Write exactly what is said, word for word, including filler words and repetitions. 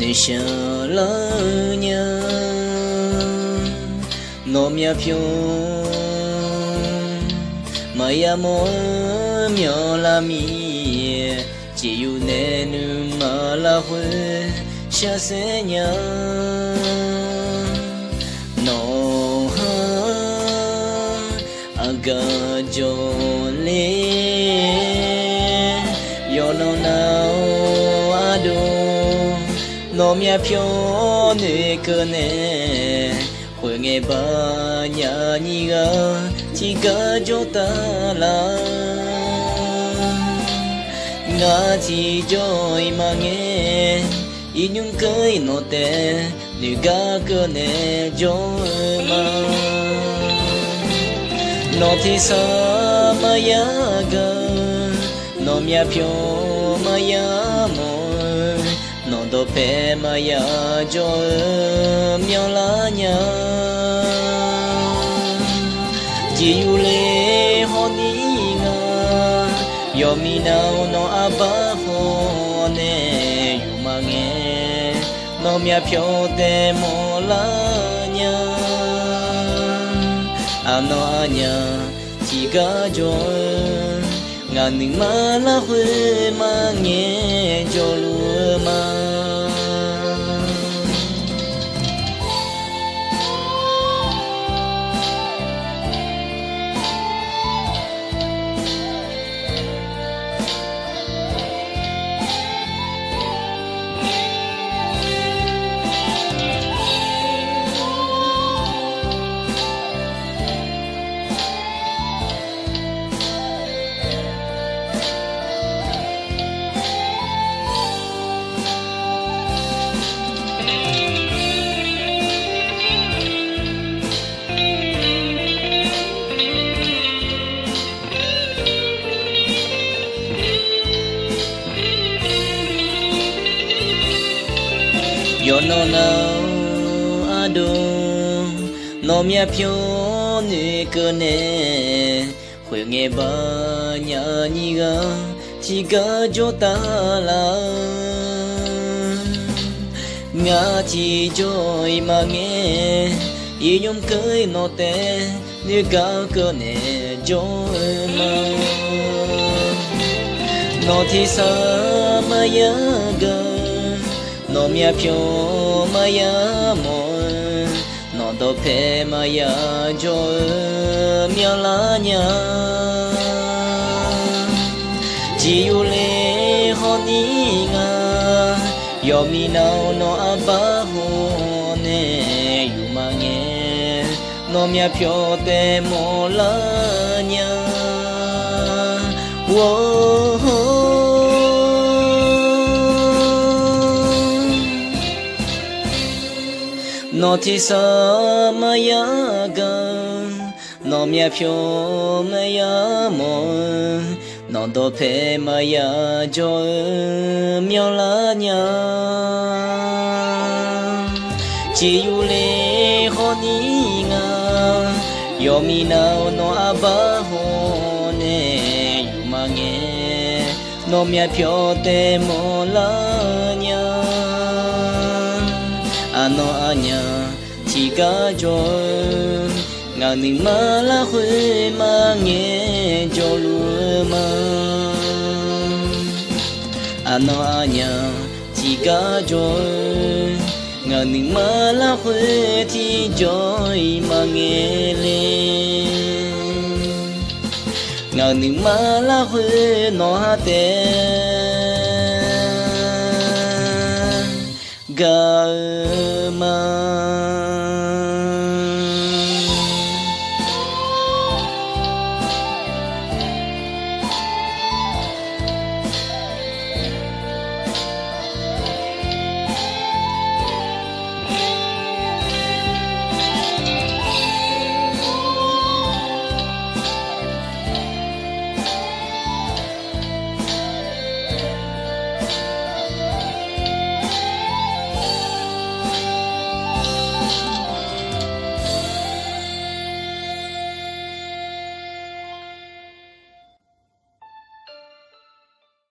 Noeqshaq lar-eu nya, nawq myavpyawq maqya mawr-eu myanrlar mir-aer, jeqyuq nae nuima larkhoer sharsaer nya. Nawq-anr aqgaf jawq ler, yawqnan nav-awr ardov, nawq myavpyawq noeqkeuv nae, khoerngae baqnyaf nyiq ghaq tiqgar jawr taf laf. Ngar tiqjawr-iq maqngae, iqnymr keuv-iq nawq taef noeqgar keuv nae jawr-eu ma. Nawq tersar maqya gaq-eu, nawq myavpyawq maqya mawr-eu, nawq dawqpae maqya jawr-eu myanrlar nya. Jeqyuq le hawni nga, yawqmiq nav-awr nawq arbar haw nae yuf maqngae, nawq myavpyawq taef mawrlar nya. Aqnawq aqnyaf tiqgar jawr-eu, ngaq nuima larkhoer maqngae jawrluf-eu ma. Yawqnan nav-awr ardov, nawq myavpyawq noeqkeuv nae, khoerngae baqnyaf nyiq ghaq tiqgar jawr taf laf-eu. Ngar tiqjawr-iq maqngae, iqnymr keuv-iq nawq taef noeqgar keuv nae jawr-eu ma. Nawq tersar maqya gaq-eu, nawq myavpyawq maqya mawr-eu, nawq dawqpae maqya jawr-eu myanrlar nya. Jeqyuq le hawni nga, yawqmiq nav-awr nawq arbar haw nae yuf maqngae, nawq myavpyawq taef mawrlar nya. Nawq tersar maqya gaq-eu, nawq myavpyawq maqya mawr-eu, nawq dawqpae maqya jawr-eu myanrlar nya. Jeqyuq le hawni nga, yawqmiq nav-awr nawq arbar haw nae yuf maqngae, nawq myavpyawq taef mawrlar nya. Aqnawq aqnyaf tiqgar jawr-eu, ngaq nuima larkhoer maqngae jawrluf-eu ma. Aqnawq aqnyaf tiqgar jawr-eu, ngaq nuima larkhoer tiqjawr-iq maqngae le. Ngaq nuima larkhoer nawq ha taef gaq-eu ma.